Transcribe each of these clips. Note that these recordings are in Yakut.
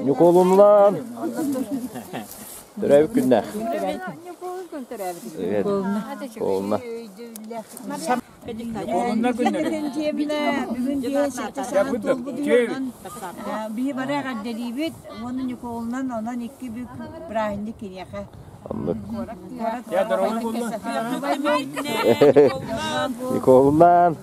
Ньукуолуннаан төрөөбүт күннээх. Ньукуолунна. Бүгүн диэн сэттэ саҕа туолбутунан биһи бары эҕэрдэлиибит уонна Ньукуолунан онон икки бүк бырааһынньык киниэхэ. Оннук. Ньукуолуннаан. Evet, Ньукуолуннаан.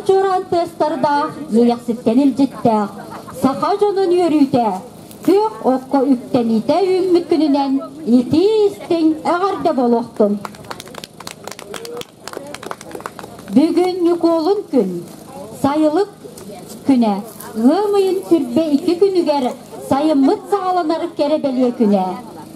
Чуран тыастардаах, иэйэхситтэн илдьиттээх, саха дьонун үөрүүтэ, күөх окко үктэниитэ үүммүт күнүнэн итии-истиҥ эҕэрдэ буолуохтун! Бүгүн Ньукуолун күн, сайылык күнэ, ыам ыйын сүрбэ икки күнүгэр сайыммыт саҕаланар кэрэ бэлиэ күнэ.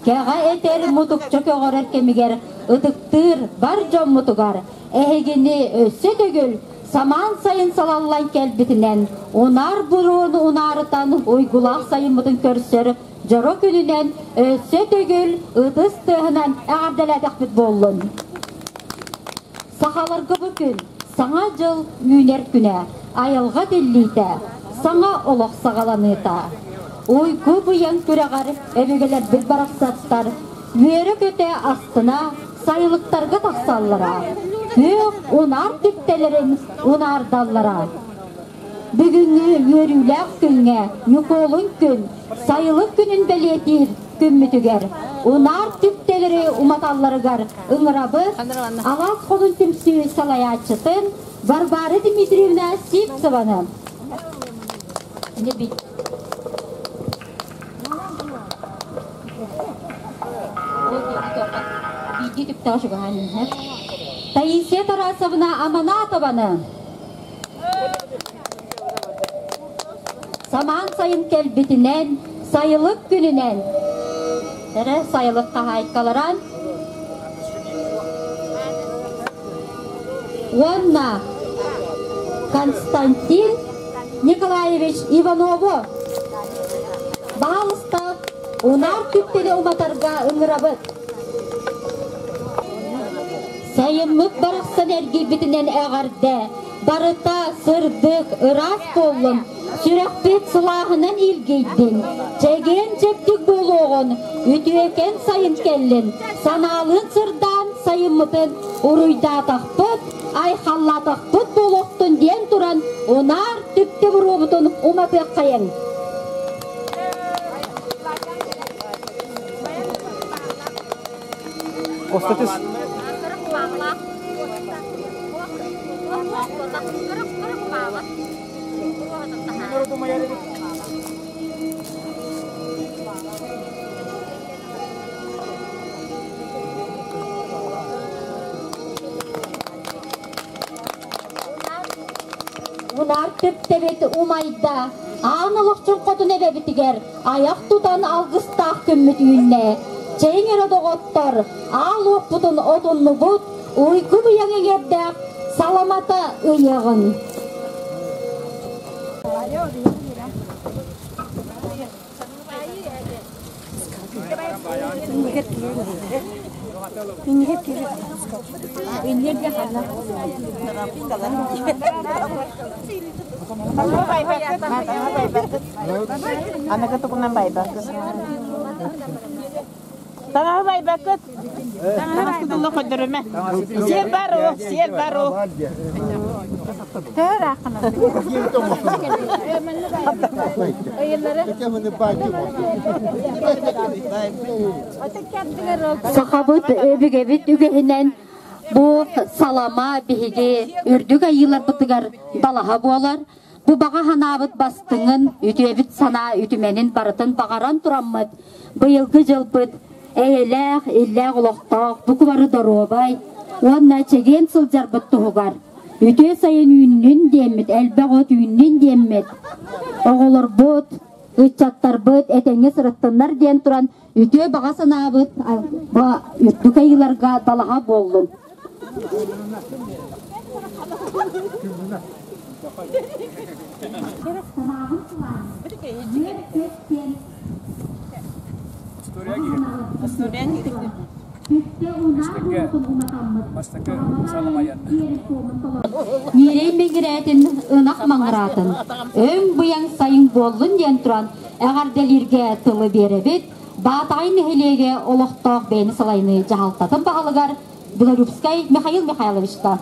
Кэҕэ этэр мутукча көҕөрөр кэмигэр ытыктыыр бар дьоммутугар эһигини өссө төгүл самаан сайын салаллан кэлбитинэн унаар буруону унаарытан уйгулаах сайыммытын көрсөр дьоро күнүнэн өссө төгүл ытыс тыаһынан эҕэрдэлээтэхпит буоллун. Сахаларга бу күн Саҥа дьыл үүнэр күнэ, айылҕа тиллиитэ, саҥа олох саҕаланыыта. Уйгу быйаҥ күрэҕэр өбүгэлэрбит барахсаттар үөрэ-көтө астына сайылыктарга тахсаллара, күөх унаар түптэлэрин унаардаллара. Бүгүҥҥү үөрүүлээх күҥҥэ Ньукуолун күн, сайылык күнүн бэлиэтиир күммүтүгэр унаар түптэлэри уматалларыгар ыҥырабыт Алаас Хотун түмсүү салайааччытын Варвара Дмитриевна Сивцеваны. Таисия Тарасовна Аманатованы. Самаан сайын кэлбитинэн, сайылык күнүнэн, эрэ сайылык хаһаайкаларан уонна Константин Николаевич Иванову баһаалыста унаар түптэни уматарга ыҥырабыт. Сайыммыт барахсан эргийбитинэн эҕэрдэ! Барыта сырдык, ыраас буоллун, сүрэхпит сылааһынан илгийдин, чэгиэн-чэбдик буолуоҕун, үтүөкэн сайын кэллин, санаалыын сырдаан сайыммытын уруйдаатахпыт, айхаллаатахпыт буолуохтун диэн туран унаар түптэ буруобутун уматыаххайыҥ. Костатис. Унаар түптэбит умайда, аан олохчун хотун эбэбитигэр айах тутан алгыстаах күммүт үүннэ. Чэйиҥ эрэ доҕоттор, аал уоппутун отуннубут, уйгу быйаҥ эҥэрдээх саламата ыйыаҕын. Аныгы тугунан байбаккын. Таҥаһы байбаккыт. Таҥаһы көрдөрүмэ. Сиэр бар о, сиэр бар о. Сахабыт өбүгэбит үгэһинэн бу салама биһиги үрдүк айыыларбытыгар далаһа буолар. Бу баҕа санаабыт бастыҥын, үтүөбүт санаа үтүмэнин барытын баҕаран тураммыт, быйылгы дьылбыт эйэлээх, иллээх олохтоох, бу бары доруобай уонна чэгиэн сылдьарбыт туһугар үтүө сайын үүннүн диэммит, элбэх от үүннүн диэммит, оҕолорбут, ыччаттарбыт этэҥҥэ сырыттыннар диэн туран үтүө баҕа санаабыт бу үрдүк айыыларга далаһа буоллун. Ньирэй мэҥирээтин, ынах маҥыраатын, өҥ-быйаҥ сайын буоллун диэн туран эҕэрдэлииргэ тылы биэрэбит. Баатаҕай нэһилиэгэ олохтоох бэйэни салайыныы дьаһалтатын баһылыгар Белорусскай Михаил Михайловичка.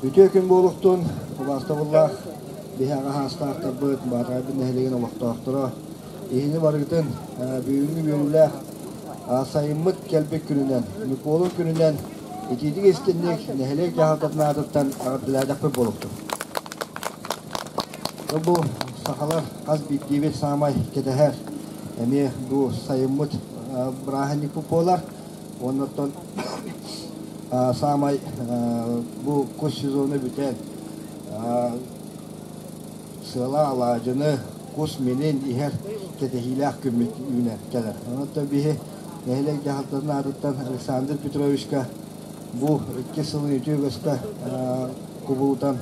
Үтүө күн буолуохтун, убаастабыллаах биһи аҕа саастаахтарбыт, Баатаҕайбыт нэһилиэгин олохтоохторо, иһини барыгытын бүгүҥҥү үөрүүлээх сайыммыт кэлбит күнүнэн, Ньукуолун күнүнэн итиитик истинник нэһилиэк дьаһалтатын аатыттан эҕэрдэлээтэхпит буолуохтун. Бу сахалар хас биирдиибит саамай кэтэһэр эмиэ бу сайыммыт бырааһынньыкпыт буолар. Оннуттан саамай бу кус сезона бүтэн сыала алаадьыны, кус минин иһэр кэтэһиилээх күммүт үүнэн кэлэр. Онон биһи нэһилиэк дьаһалтатын аатыттан Александр Петровичка бу икки сылын үтүө үгэскэ кубулутан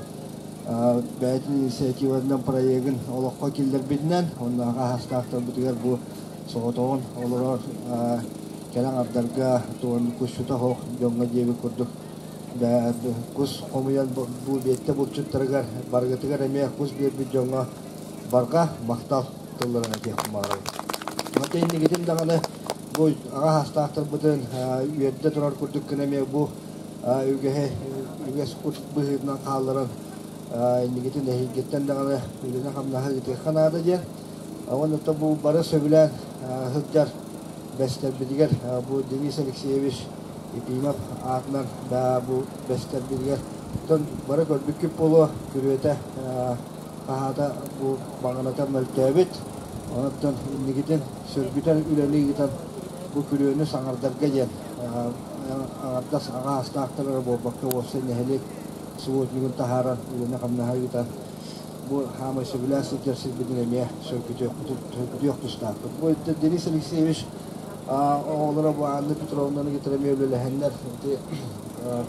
бэйэтин инициативатынан проегын олоххо киллэрбитинэн, онно аһастаахтарбытыгар бу соҕотоҕун олорор кэлэн ардарга туон кусчута хоох дьоҥҥо диэбит курдук кус хомуйан бу биэттэ булчуттарыгар барыгытыгар эмиэ кус биэрбит дьоҥҥо барҕа махтал тылларын этиэхпин баҕарабын. Мата иннигитин даҕаны бу аҕа саастаахтарбытын үөрдэ турар курдук гына эмиэ бу үгэһи үгэс быһыытынан хаалларан иннигитин эһиилгиттэн даҕаны үлэни-хамнаһы ыытыахха наада диэн. Уонна бу бары сөбүлээн сылдьар бэстэрбитигэр бу Денис Алексеевич Епимов аатынан да бу бэстэрбитигэр оттон бары көрбүккүт буолуо күрүөтэ хаһаата бу баҕаната мөлтөөбүт. Онон инникитин сөргүтэр үлэни ыытан бу күрүөнү саҥардарга диэн аҥардас аҕа астаахтар эрэ буолбакка уопсай нэһилиэк субботнигын таһааран үлэни-хамнаһы ыытан бу хаамай сөбүлээн сылдьар сирбитин эмиэ сөргүтүөх тустаахпыт. Бу Денис Алексеевич оҕолоро бу Анна Петровнаны кытары эмиэ үлэлэһэннэр ити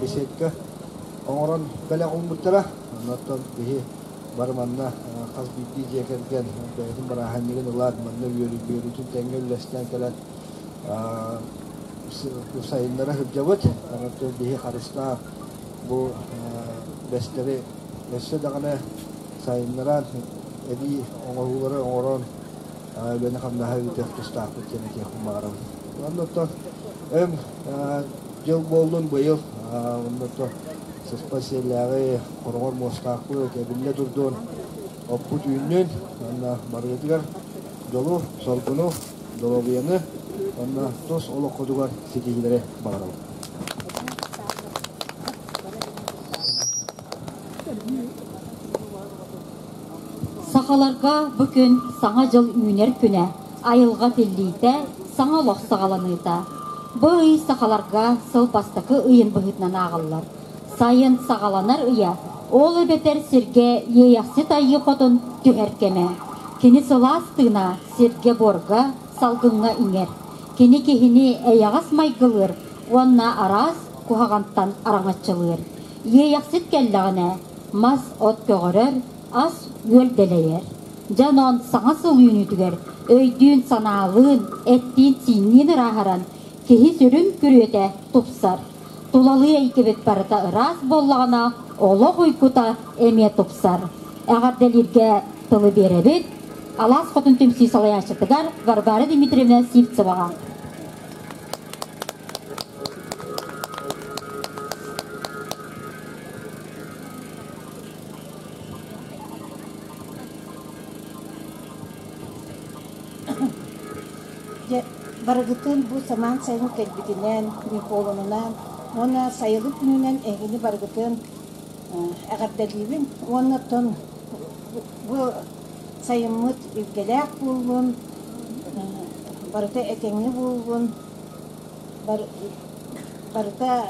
беседка оҥорон бэлэх ууммуттара. Оннуттан биһи бары манна хас биирдии дьиэ кэргэн бэйэтин бырааһынньыгын ылаат манна үөрүүтүн тэҥҥэ үллэстэн кэлэн сайыннара сылдьабыт. Онон биһи харыстаах бу бэстэри өссө даҕаны сайыннаран, эбии оҥоһуулары оҥорон үлэни-хамнаһы ыытыах тустаахпыт диэн этиэхпин баҕарабын. Оннуттан өҥ дьыл буоллун быйыл оннуттан сыспай сиэллээҕи хороҕор муостаахпыт эбиллэ турдун, оппут үүннүн уонна барыгытыгар дьолу, соргуну, доруобуйаны уонна тус олоххутугар ситиһиилэри баҕарабын. Сахаларга бу күн Саҥа дьыл үүнэр күнэ, айылҕа тиллиитэ, саҥа олох саҕаланыыта. Бу ый сахаларга сыл бастакы ыйын быһыытынан ааҕыллар. Сайын саҕаланар ыйа, ол эбэтэр сиргэ Иэйэхсит Айыы Хотун түһэр кэмэ. Кини сылаас тыына сиргэ-буорга, салгыҥҥа иҥэр. Кини киһини эйэҕэс майгылыыр уонна араас куһаҕантан араҥаччылыыр. Иэйэхсит кэллэҕинэ, мас-от көҕөрөр, ас-үөл дэлэйэр. Дьэ онон саҥа сыл үүнүүтүгэр өйдүүн-санаалыын, эттиин-сиинниин ырааһыран, киһи сүрүн күрүөтэ тупсар. Тулалыы эйгэбит барыта ыраас буоллаҕына, олох уйгута эмиэ тупсар. Эҕэрдэлииргэ тылы биэрэбит. Алаас Хотун түмсүү салайааччытыгар Варвара Дмитриевна Сивцеваҕа. Дьэ, барыгытын бу самаан сайын кэлбитинэн, Ньукуолунунан уонна сайылык күнүнэн эһигини барыгытын эҕэрдэлиибин уонна оттон бу сайыммыт илгэлээх буоллун, барыта этэҥҥэ буоллун, барыта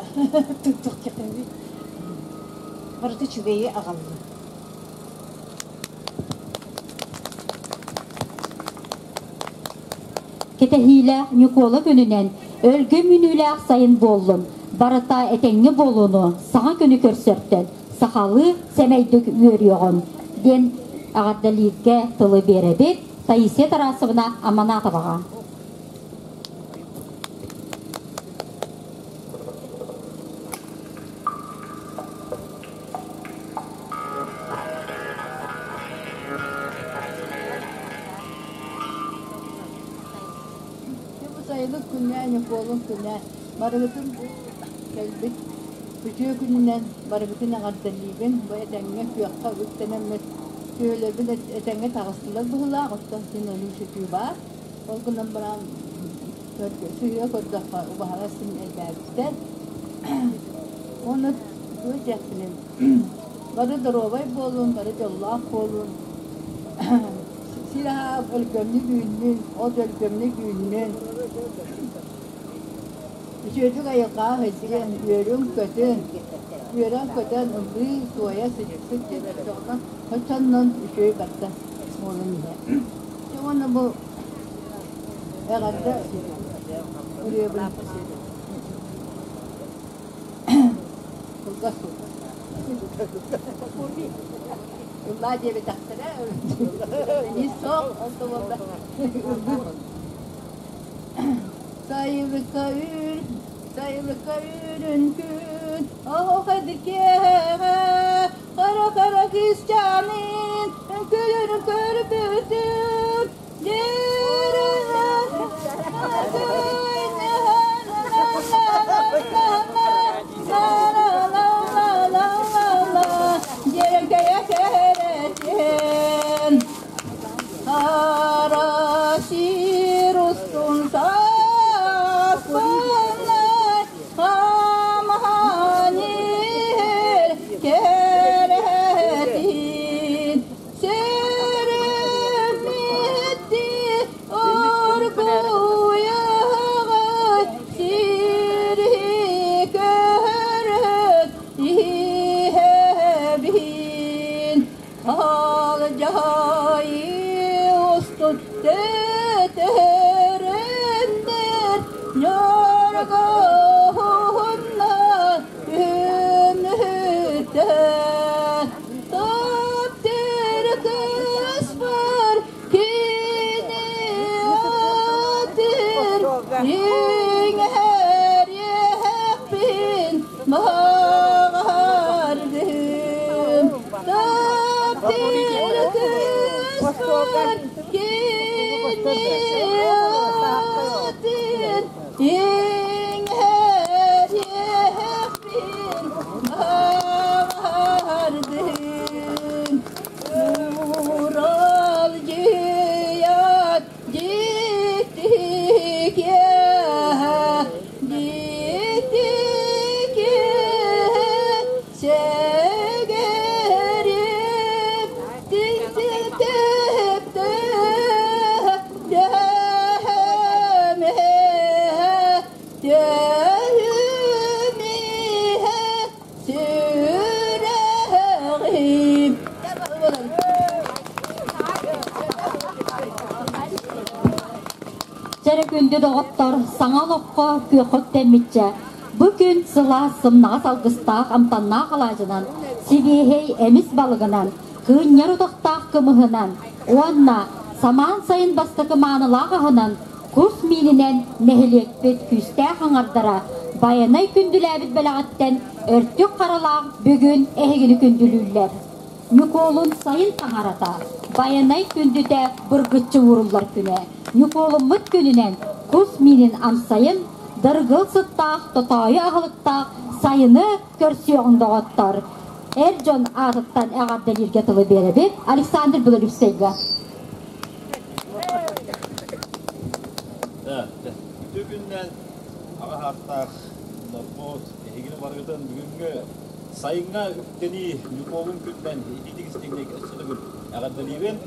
барыта үчүгэйи аҕаллын. Кэтэһиилээх Ньукуола күнүнэн өлгөм үүнүүлээх сайын буоллун, барыта этэҥҥэ буолууну саҥа күнү көрсөртөн сахалыы сэмэйдик үөрүөҕүҥ диэн эҕэрдэлииргэ тылы биэрэбит Таисия Тарасовна Аманатоваҕа. Бу сайылык күнэ, Ньукуолун күнэ барыгытын бу кэлбит үтүө күнүнэн барыгытын эҕэрдэлиибин. Бу этэҥҥэ күөххэ үктэнэммит сүөһүлэрбит этэҥҥэ таҕыстылар быһыылаах, оттон син өлүү-сүтүү баар. Ол гынан баран сыһыа көрдөххө убаһалар син элбээбиттэр. Уонна тугу этиэхпиний, бары доруобай буолун, бары дьоллоох буолун. Сир аһа өлгөмнүк үүннүн, от өлгөмнүк үүннүн. Үчүгэйдик айылҕаҕа сылдьыҥ, үөрүҥ-көтүҥ, үөрэн-көтөн ыллыы, туойа сылдьыҥ оччоҕуна оччоннон үчүгэй барда буолан иһэр. Дьэ уонна бу эҕэрдэ ырыабын кылгас Ыллаа диэбэтэхтэрэ, ис суох, ол да буолла. Сайылыкка үүр, сайылыкка үүрүн күн, оһохайдык киэһэҕэ, хара-хара кыысчаанын, күлүрүн көрбүтүм, Сөрөммүттү оргуйаҕай сири көрөн иһэбин Алдьайы устун төтөрөннөр ньургуһунна үмүтэн Таптыр кыыспар кини атыр иҥэриэхпин баҕардым. Таптыр кыыспар кини атын иҥэриэхпин баҕардым. Урал дьият дьиктикэ, дьиктикэ сэгэрим, тиҥтиктиптэ дэһэмэ, Түһүмиһэ сүрэҕим. Дьэрэ күндү доҕоттор, саҥа олоххо күөххэ үктэммиччэ, бу күн сылаас сымнаҕас алгыстаах амтаннаах алаадьынан, сибиэһэй эмис балыгынан, кыынньар утахтаах кымыһынан уонна самаан сайын бастакы маанылаах аһынан Кус миининэн нэһилиэкпит күүстээх аҥардара Байанай күндүлээбит бэлэҕиттэн өртүк харалаах бүгүн эһигини күндүлүүллэр. Ньукуолун сайын таҥарата, Байанай күндүтэ быргыччы ууруллар күнэ. Ньукуолуммут күнүнэн кус миинин амсайын, дыргыл сыттаах, тотоойу аһылыктаах сайыны көрсүөҕүҥ доҕоттор! Эр дьон аатыттан эҕэрдэлииргэ тылы биэрэбит Александр Белолюбскайга. Үтүө күннэн аҕа ааттаах дорбуот эһигини барыгытын бүгүҥҥү сайыҥҥа үктэнии Ньукуолун күнүнэн итиитик истиҥник өссө төгүл эҕэрдэлиибин.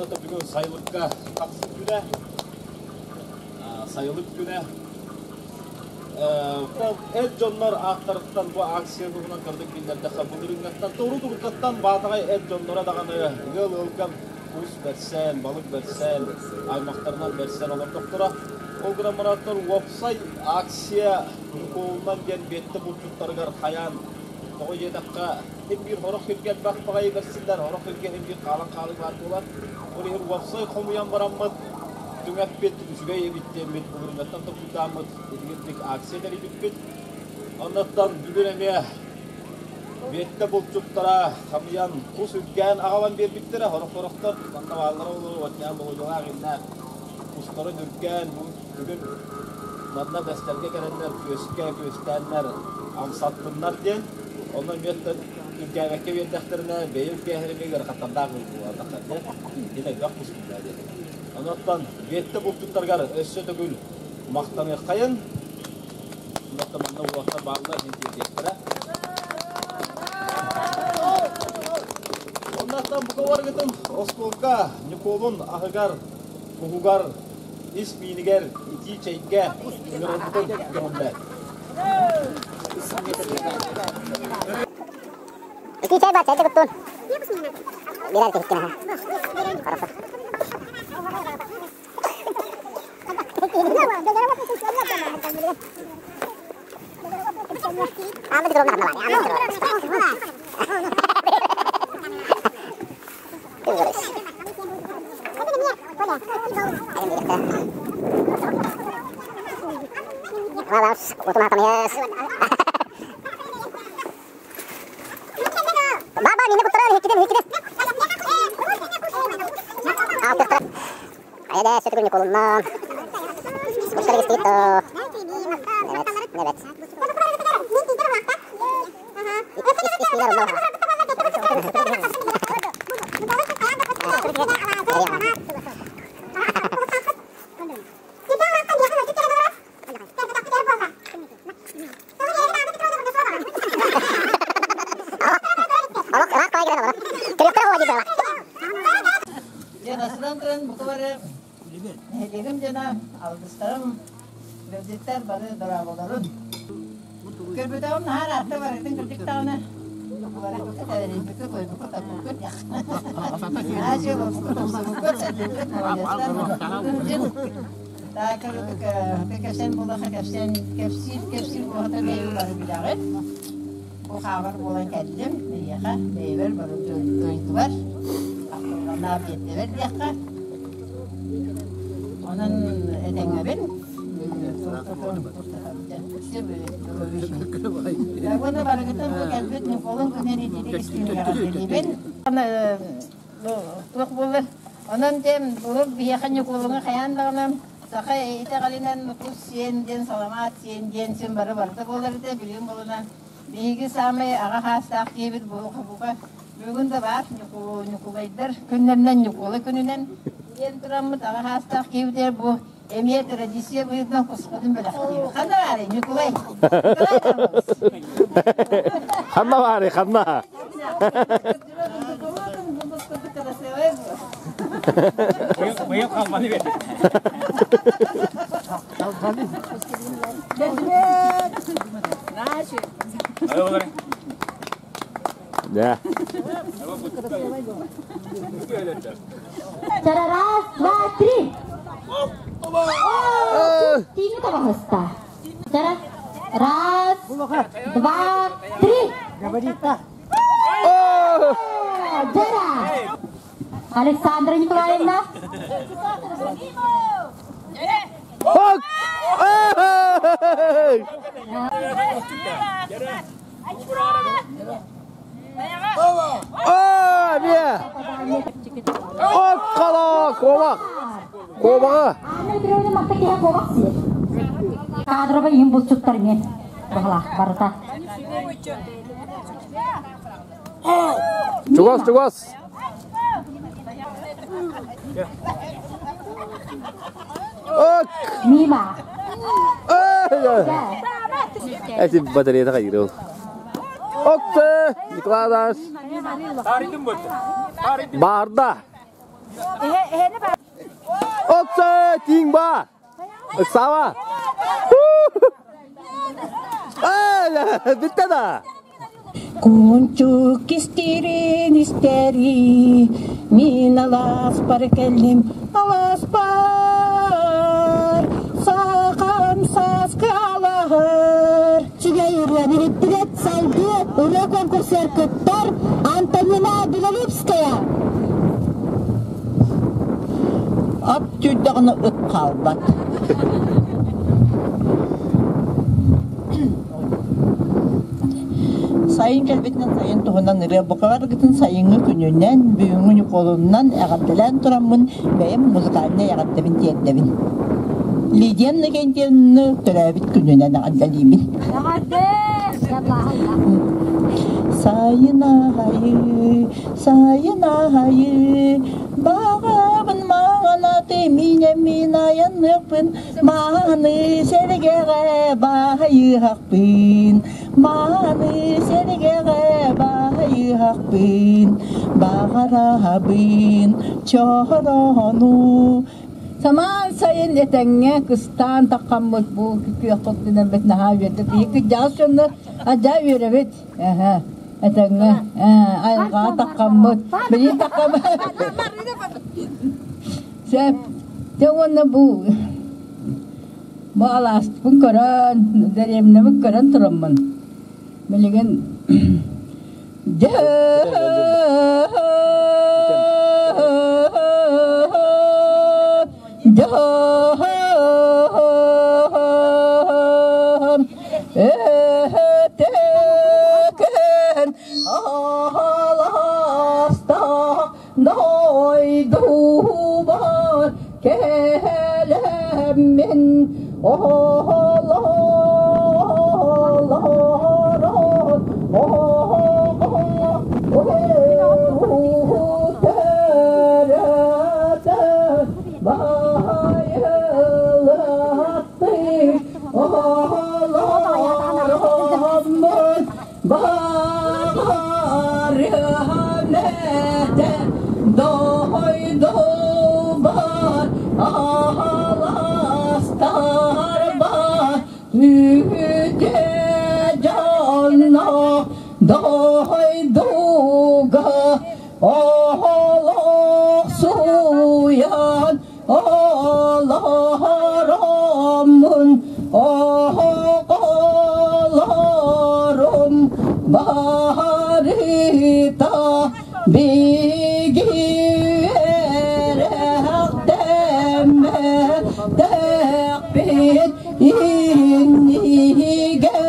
Онно бүгүн сайылыкка тахсыы күнэ, сайылык күнэ. Эр дьоннор ааттарыттан бу акция туһунан кырдык биллэрдэххэ, былырыыҥҥаттан, урут-уруккаттан Баатаҕай эр дьонноро даҕаны ыал ыалга кус бэрсэн, балык бэрсэн, аймахтарынан бэрсэн олордохторо. Ол гынан баран уопсай акция Ньукуолунан диэн Биэттэ булчуттарыгар хайаан тоҕо диэтэххэ, син биир сорох сиргэ элбэх баҕайы бэрсиллэр, сорох сиргэ син биир хаалан хаалыы баар буолар. Ол иһин уопсай хомуйан бараммыт, түҥэппит, үчүгэй эбит диэммит, былырыыҥҥаттан толкуйдааммыт итигирдик акция тэрийбиппит. Оннуттан бүгүн эмиэ Биэттэ булчуттара хамыйан кус үргээн аҕалан биэрбиттэрэ, сорох-сорохтор манна бааллара олору отньаан Болуодьалаах иннэ кустарын үргээн бүгүн манна бэстэргэ кэлэннэр күөскэ күөстээннэр амсаттыннар диэн, онно эмиэ үргээбэккэ биэрдэхтэринэ бэйэ үргээһэрин ыарахаттардаах буолуохтар диэн, ити элбэх кус диэн. Онуттан Биэттэ булчуттарыгар өссө төгүл махтаныаххайын. Онуттан манна уолаттар бааллар иһин тиэрдиэхтэрэ. Оннуттан бука барыгытын оскуолка Ньукуолун аһыгар, куһугар, ис миинигэр, итии чэйгэ ыҥырарбытын көҥүллээн. Итии чай бар, чайда куттун. Билэр киһиккин аха. Хорошо. Дьанасынан туран бука бары нэһилиэгим дьоно, алгыстарым, ыалдьыттар бары дорооболорун. Көрбөтөҕүм наһаа ыраатта барытын кырдьык даҕаны барыбыкка тойбукка таппыккыт наһаа үчүгэй тупсубуккут сэрдиккит молодецтар кэпсээн буоллаха кэпсээн кэпсиир кэпсиир буолата бэйэм бары билэҕит бу хаабар буолан кэллим эйиэхэ бэйэбэр бары дойдубар ахтылҕаннаах биэрдибэр диэххэ онон этэҥҥэбин Уонна барыгытын бу кэлбит Ньукуолун күнүн итиитик истиҥҥэ Туох буолар? Онон диэн былыр биһиэхэ Ньукуолуҥа хайаан даҕаны саха итэҕэлинэн тус сиэн диэн саламаат сиэн диэн син бары барыта буолар этэ билигин буолунан биһиги саамай аҕа хаастаах киһибит бука бүгүн да баар Ньукулайдар күннэринэн Ньукуола күнүнэн диэн тураммыт аҕа хаастаах киһибитигэр бу эмиэ традиция быһыытынан куспутун бэлэхтиибит. Ханна баарый Ньукулай? Ханна баарый, ханна? Быйыл халбаны берди. Да. Раз, два, три. Тиини табаһыста. Раз, два, три. Дара. Александра Николаевна. Оо, эмиэ! Окколо, куобах! Куобаҕы! Анна Петровна махта киһи куобах сиир. Кадровай иһин булчуттар эмиэ баһылаах барыта. Чугас, чугас! Ок! Мима. Эти батареята хайырыл. Окты! Николай Барда! Окты! Тиҥ ба! Ыксаба! Бүттэ да! Кунчук истирин истэри, мин алааспар кэллим, алааспар, сахам сааскы алаһар. Үчүгэй ырыаны иһиттибит, салгыы ырыа конкурсугар кыттар Антонина Белолюбская. Ат түйдэҕинэ ыт хаалбат. Сайын кэлбитинэн сайын туһунан ырыа букаларгытын сайыҥҥы күнүнэн, бүгүҥҥү Ньукуолунан эҕэрдэлээн тураммын бэйэм музыкальнай эҕэрдэбин тиэрдэбин. Лидия Иннокентьевна төрөөбүт күнүнэн эҕэрдэлиибин. Эҕэрдэ! Сайын аайы, сайын аайы, баҕабын маҥан аты миинэммин айанныахпын Мааны сэргэҕэ баайыһахпын, мааны сэргэҕэ баайыһахпын, баҕараһабын чорону. Самаан сайын этэҥҥэ кыстаан таххаммыт бу күөх көктүнэммит наһаа үөрдүк. Биһиги кырдьаҕас дьоннор адьаа үөрэбит. Эһэ, этэҥҥэ айылҕаҕа таххаммыт. Билии таххаммыт. Сөп. Дьэ уонна бу бу алааспын көрөн, дэриэбинэбин көрөн тураммын, билигин дьэ дьон өтөкөн алаастаах Дойдубар кэлэммин олорон Дойдубар аластарбар үтүө дьонно дойдуга олох суйан олороммун оҕолорум барыта биги үөрэхтэммэтэхпит иннигэ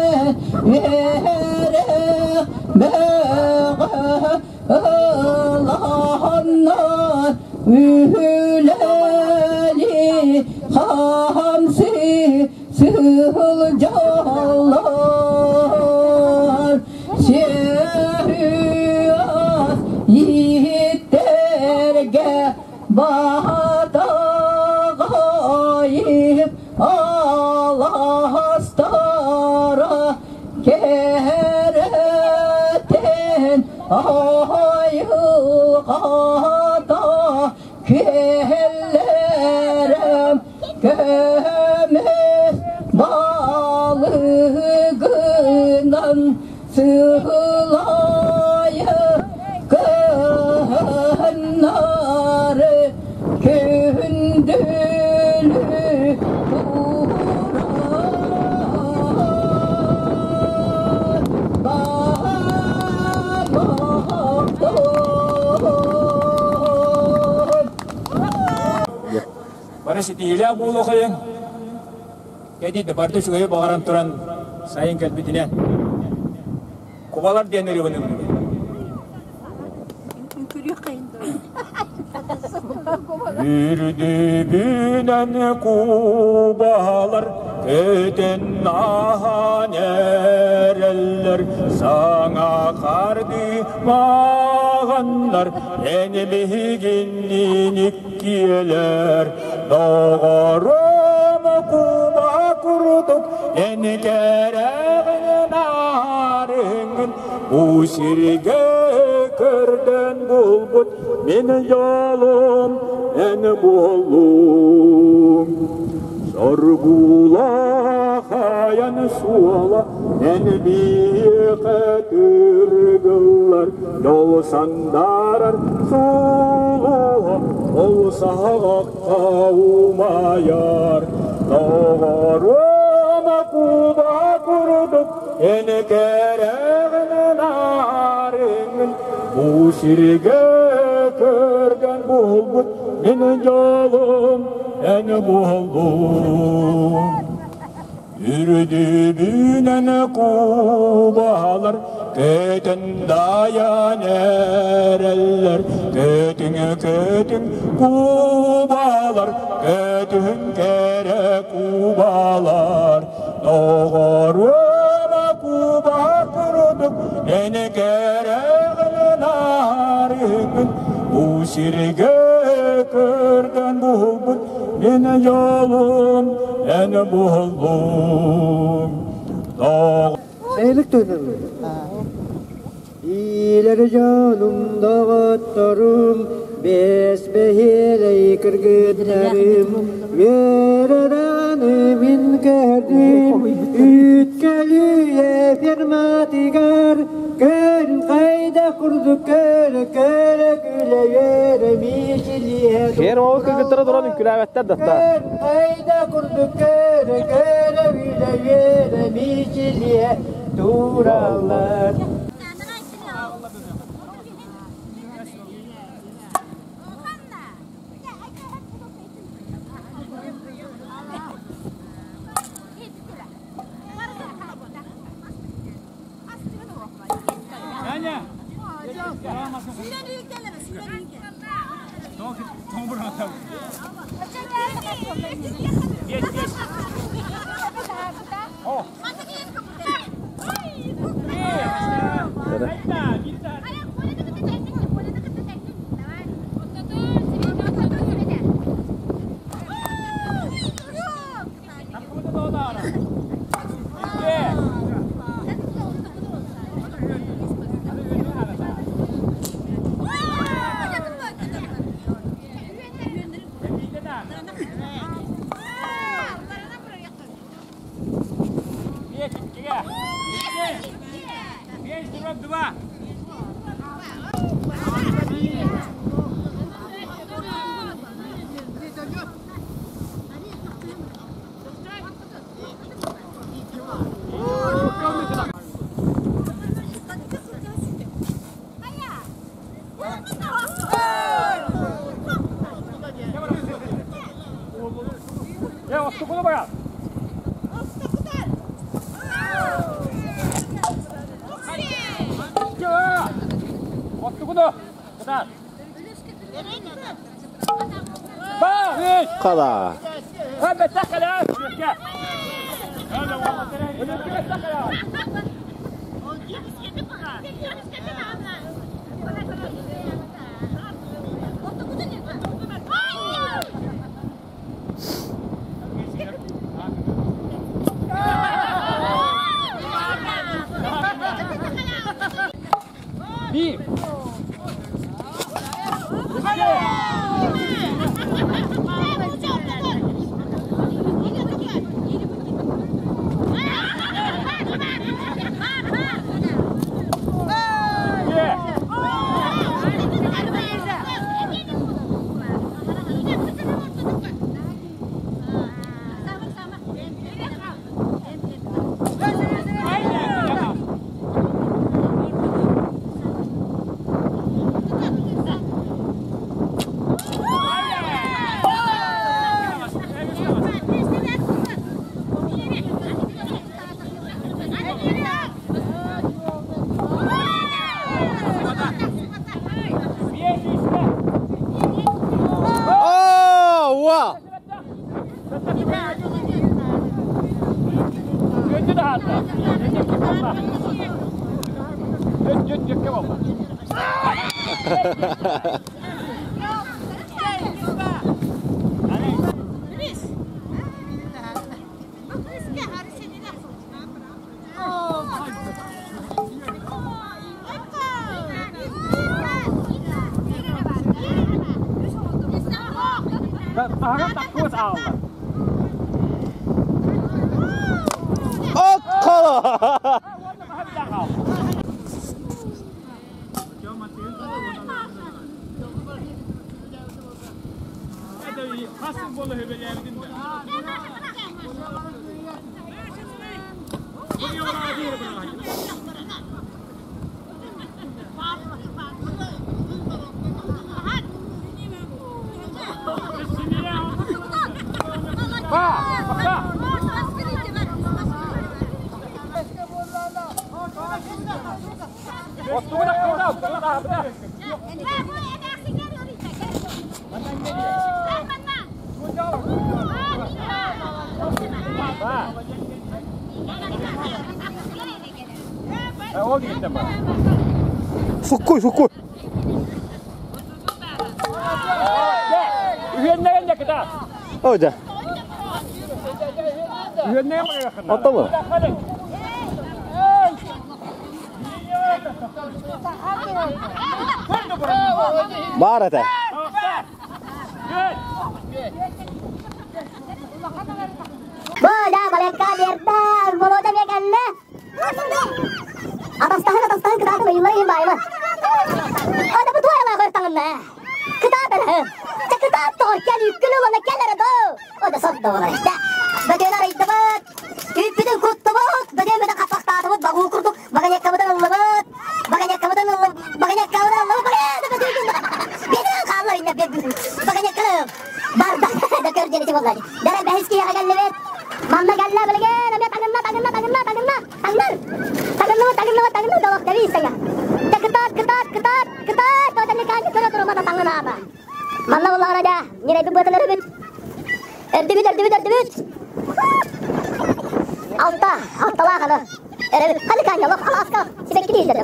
үөрэх бөҕө Ылаһаннар үлэли хамсыы сылдьаллар. Сүрүас иһиттэргэ батаҕайып аластара кэрэтин айылҕата күөллэрим көмүс балыгынан сылайы кыһыннары күндүлүү Бары ситиһиилээх буолуохайыҥ. Кэдиит барыта үчүгэйи баҕаран туран сайын кэлбитинэн. Кубалар диэн ырыабын ыллыбыт. Үрдүбүнэн кубалар көтөн ааһан эрэллэр, саҥа хардыы мааҕаннар, эн биһигинниин иккиэлэр. Доҕорум куба курдук эн кэрэҕин аарыҥын, бу сиргэ көрдөн булбут мин дьолум эн буоллуҥ. Соргулаах айан суола эн биһиэхэ тыргыллар, дьол сандаарар сулуһа ол саҕахха умайар. Доҕорум куба курдук эн кэрэҕин аарыҥын, бу сиргэ көргөн булбут мин дьолум эн буоллуҥ. Үрдүбүнэн кубалар көтөн дайан эрэллэр, көтүҥ көтүҥ кубалар, көтүҥ кэрэ кубалар. Доҕорума куба курдук эн кэрэҕин аарыгын, бу сиргэ көргөн булбут мин дьолум эн буоллуҥ. Эйлик төнөр. Иилэр дьонум, доҕотторум, бэс бэһиэлэй кыргыттарым, үөрэ-даҕаны мин көрдүм, үүт көлүйэ ферматыгар, көрүн хайда курдук көрө-көрө күлэ үөрэ мичилиһэ Фермабыт кыргыттара туран үҥкүүлээбэттэр да Көрүн хайда курдук көрө-көрө күлэ үөрэ мичилиһэ тураллар. Хала. Суккуй, суккуй. О, да. Оттому. Бар это. Бу да балекка берді, Володя мекелле. Атастаһын атастаһын кытаатын ыйылар иһин баайма. Ада бу туайла көртаңынна. Кытаат эрэ. Ча кытаат тоҕор кел үккүн ылана кел эрэ доо. Ода содда болар işte. Бөтөн арыйдыбыт. Үппүтүн куттубут. Бөтөн бөтөн хаппахтаатыбыт. Багуу курдук. Баганяккабытын ыллыбыт. Баганяккабытын ыллыбыт. Баганяккабытын ыллыбыт. Бетин хааллар инне Баганяккалым. Барда да көрдени боллар. Дара бәһис кияга келлибит. Манна келле билген. Эме тагынна тагынна тагынна тагынна. Тагыннар. Тагынны тагынны тагынны долок дебисең. Кытаат кытаат кытаат кытаат. Тотаны кан көрө турмада таңына ата. Манна боллар да. Нирей бу бытын өрбүт. Өрдүбүт өрдүбүт өрдүбүт. Алта, алтала каны. Өрөбүт. Хали кан ялок аласка. Сибекки дейдер.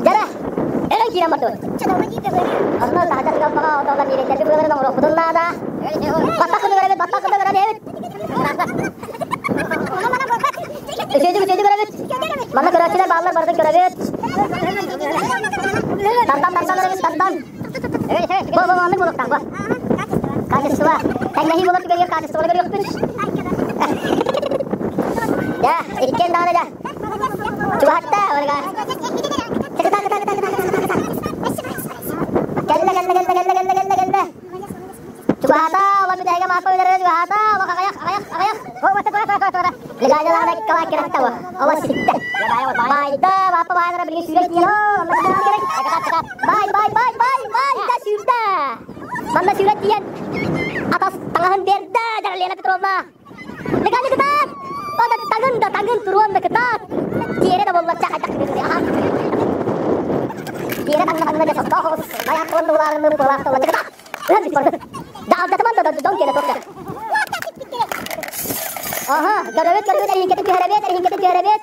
Жара. Өрөн кирен барды. Онно тахата калпага отолар нирелерди быгырын оңро кудуннада. Баттакыны көрөбүт, баттакыны көрөбүт. Үчөйдү үчөйдү көрөбүт. Манна көрөчүлөр баалар бардын көрөбүт. Тардан тардан көрөбүт, тардан. Бу бу маннык болуктан бу. Качество. Тәңнәһи болор түгәгер качество көрөкпүт. Я, иккен даҕаны да. Чугахатта, орга. Кыта кыта кыта кыта кыта кыта. Кэллэ кэллэ кэллэ кэллэ кэллэ кэллэ кэллэ. Чугахата, ола бүтәйгэ мааппа үлэрэ чугахата, ола хагаяк агаяк агаяк. О, бата бата бата бата. Легайда кала керетта бу. Ола ситте. Байда, мааппа байнара билге сүүрек тиен. Бай бай бай бай бай да сүүрдэ. Манна сүүрек тиен. Атас таңаһын берді, жара Лена Петровна. Легайда кытаат. Ода тагын да тагын туруан да кытаат. Тиере да болла чахайдак. Аха. Тиере таңна таңна да состохос. Аяк онду буларны булар тола кытаат. Үһән бит барды. Да алдатаман да дон келе токта. Аха, көрөбөт көрөбөт эринкетин түһәрәбет, эринкетин түһәрәбет.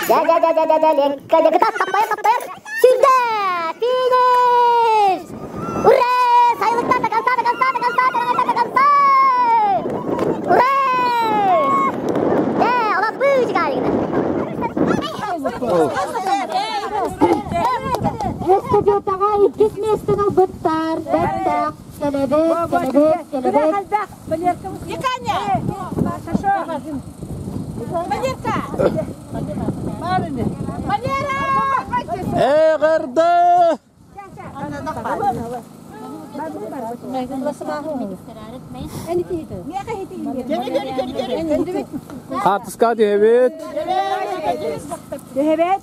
Да да да да да да ленка да кытаат таппайыр таппайыр. Сүрдэ! Финиш! Ура! Сайылыктан да конца до конца до конца до конца до конца! Ура! Да, ола быжык Эстафетаға иккис местен албыттар. Бәттәк, келебет, келебет, келебет. Эҕэрдэ! Хартыска түһэбит. Түһэбит.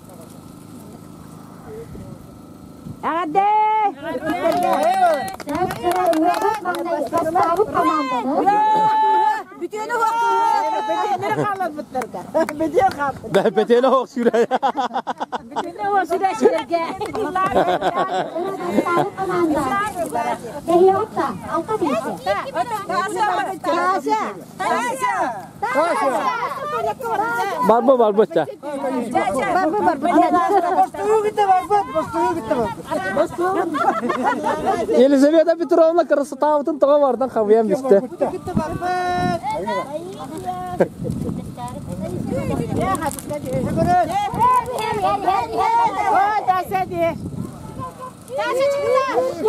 Эҕэрдэ! Бастаабыт команданы. Бүтүөнү Бөтүөннөрү хааларбыттарга. Бөтүөн хаалбыт. Бөтүөнү оһох сүүрэ. Бүтүөнү оһох сүүрэ сүүрэргэ. Барбы барбы та. Барбы барбы. Елизавета Петровна красотабытын тоҕо бардан хабыйан бистэ.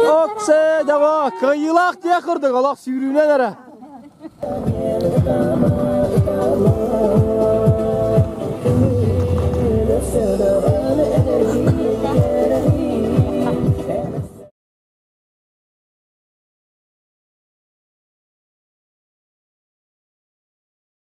Оксе, дава, кыайыылаах диэх курдук олох сүүрүүнэн эрэ.